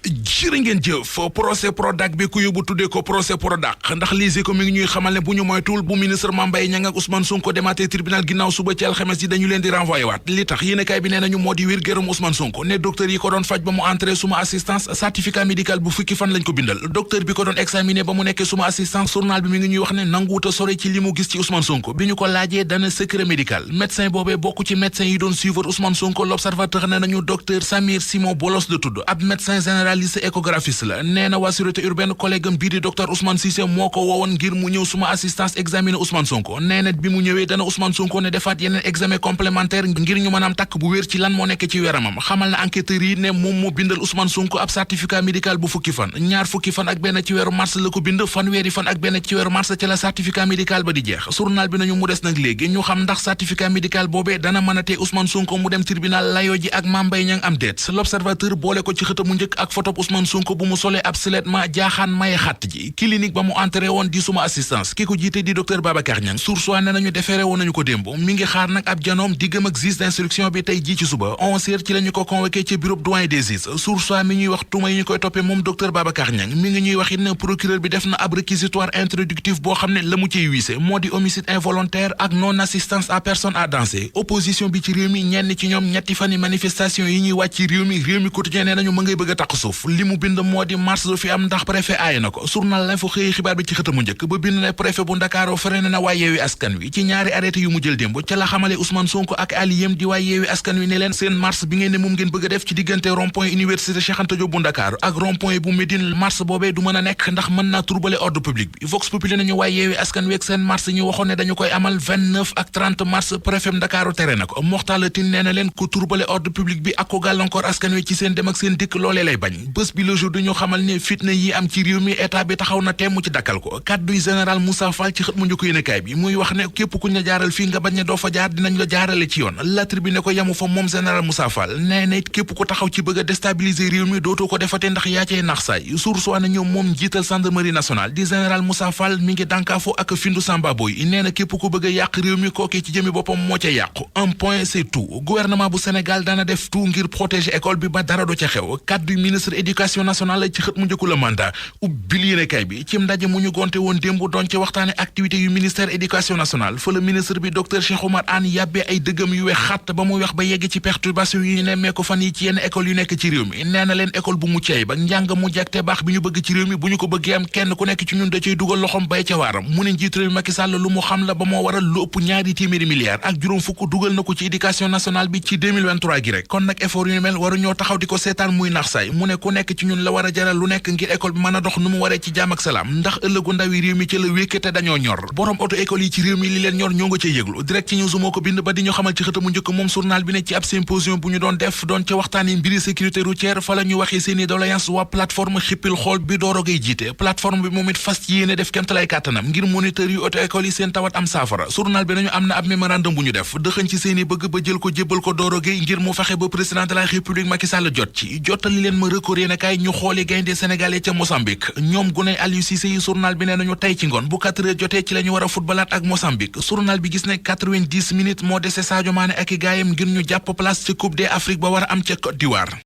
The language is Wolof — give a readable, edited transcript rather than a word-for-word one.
jërë ngeen jëf procès Prodac bi ku yóbbu tuddee ko procès Prodac ndax lise ko mi ngi ñuy xamal ne bu ñu moytul bu ministre Mame Mbaye Niang ak Ousmane Sonko demaatee tribunal ginnaaw suba ci alxames yi dañu leen di renvoyé waat li tax yéenekaay bi nee nañu moo di wér gërëm Ousmane Sonko ne docteur yi ko doon faj ba mu entré suma assistance certificat médical bu fukki fan lañ ko bindal docteur bi ko doon examiné ba mu nekkee suma assistance journal bi mi ngi ñuy wax ne nanguwuta sore ci li mu gis ci Ousmane Sonko bi ñu ko laajee dana secret médical médecin boobee bokk ci médecin yi doon suivre Ousmane Sonko l'observateur ne nañu docteur Samir Simon Bolos de tudd ab médecin généraliste échographiste la nee na waa sûreté urbaine collègue am bii di docteur Ousmane Cissé moo ko woowoon ngir mu ñëw suma assistance examiner Ousmane Sonko nee na bi mu ñëwee dana Ousmane Sonko ne defaat yeneen examen complémentaire ngir ñu mën a am takk bu wér ci lan moo nekk ci weramam xamal na enquêteurs yi ne moom moo bindal Ousmane Sonko ab certificat médical bu fukki fan ñaar fukki fan ak benn ci weeru mars la ko bind fanweeri fan ak benn ci weeru mars ci la certificat médical ba di jeex journal bi nañu mu des nag léegi ñu xam ndax certificat médical boobee dana mën a tee Ousmane Sonko mu dem tribunal layoo ji ak Mame Mbaye Niang am déet l'observateur boole ko ci xëta mu njëkk ak photo Ousmane Sonko bu mu solee ab siletma jaaxaan maye xatt ji clinique ba mu entré woon di suma assistance ki ko jiite di docteur Babacar Niang source ne nañu defeere woon nañu ko démb mi ngi xaar nag ab janoom diggam ak juge d'instruction bi tey jii ci suba 11h ci la ñu ko convoqué ci bureau doyen des juges source mi ñuy wax tuuma yi ñu koy toppee moom docteur Babacar Niang mi ngi ñuy wax it ne procureur bi def na ab réquisitoire introductif boo xam ne la mu ciy wiise moo di homicide involontaire ak non assistance à personne à danser opposition bi ci réew mi ñenn ci ñoom ñetti fani manifestation yi ñuy wàcc ci réew mi quotidien nee nañu ma ngay bëgg a taq suuf li mu bind moo di mars du fi am ndax préfet aaye na ko journal L'Info xëy xibaar bi ci xëtamu njëkk ba bind ne préfet bu Ndakaaru freiné na waa Yewwi Askan Wi ci ñaari arrêté yu mu jël démb ca la xamale Ousmane Sonko ak aliyem di waa Yewwi Askan Wi ne leen seen mars bi ngeen ne moom ngeen bëgg a def ci diggante rond-point université Cheikh Anta Diop bu Ndakaaru ak rond-point bu Médine mars boobee du mën a nekk ndax mën naa troubler ordre public bi Vox Populi nañu waa Yewwi Askan Wi ak seen mars ñu waxoon ne dañu koy amal 29 ak 30 mars préfet Ndakaaru tere na ko Moxtaar Tine nee na leen ku troubler ordre public bi ak ko gàllankoor askan wi ci seen dem ak seen dikk loolee lay bañ bés bi le jour du ñu xamal ne fitna yi am ci réew mi état bi taxaw na temm ci dakkal ko kàdduy général Moussa Fall ci xët mu njëkk yéenekaay bi muy wax ne képp kuñ la jaaral fii nga bañ ne doo fa jaar dinañ la jaarale ci yoon La Tribune ko yamu fa moom général Moussa Fall nee na it képp ku taxaw ci bëgg a déstabiliser réew mi dootoo ko defate ndax yaa cay nax saay source waa na ñoom moom njiital gendarmerie nationale di général Moussa Fall mi ngi dànkaafo ak findu Samba Boy nee na képp ku bëgg a yàq réew mi kookee ci jëmi boppam moo ca yàqu un point c'est tout gouvernement bu Sénégal dana def tout ngir protéger école bi ba dara do ca xew kaddu ministre éducation nationale ci xët mu njëkku la mandat ubbil yéenekaay bi ci ndaje mu ñu gonte woon démb doon ci waxtaane activité yu ministère éducation nationale fa la ministre bi docteur Cheikh Oumar Anne yàbbee ay dëggam yu wex xatt ba mu wex ba yegg ci perturbation yi ñu nemmee ko fan yi ci yenn école yu nekk ci réew mi nee na leen école bu mucc ayib ba njàng mu jag te baax bi ñu bëgg ci réew mi bu ñu ko bëggee am kenn ku nekk ci ñun da cay dugal loxom bay ca waaram mu ne njiit réew mi Macky Sall lu mu xam la ba moo waral lu ëpp ñaari téeméeri milliards ak juróom fukk dugal na ko ci éducation nationale bi ci 2023 gi rek kon nag effort yu mel waru ñoo taxaw di ko seetaan muy nax saay mu ne ku nekk ci ñun la war a jaral lu nekk ngir école bi mën a dox nu mu waree ci jaam ak salaam ndax ëllëgu ndawi réew mi ci la wékke te dañoo ñor borom auto école yi ci réew mi li leen ñor ñoo nga ca yëglu direct ci news moo ko bind ba di ñu xamal ci xëtamu njëkk moom journal bi ne ci ab symposium bu ñu doon def doon ca waxtaani mbiri sécurité routière fa la ñu waxee seeni doléance waa plateforme xippil xool bi doorogay jiite plateforme bi moom it fas yéene def kémtalay kàttanam ngir moniteur yu auto école yi seen tawat am saafara journal bi nañu am na ab mémorandum bu ñu def dëxëñ ci seeni bëgg ba jël ko jébbal ko doorogay ngir mu fexe ba président de la république Macky Sall jot ci jottali leen ma record yéen a kaay ñu xooli gaynde sénégalais ca Mozambique ñoom guney Aliou Cissé yi journal bi nee nañu tey ci ngoon bu 4 heures jotee ci la ñu war a footballaat ak Mozambique journal bi gis ne 90 minutes moo dese Sadio Mané ak i gaayam ngir ñu jàpp place ci coupe d'Afrique ba war a am ca Côte d'Ivoire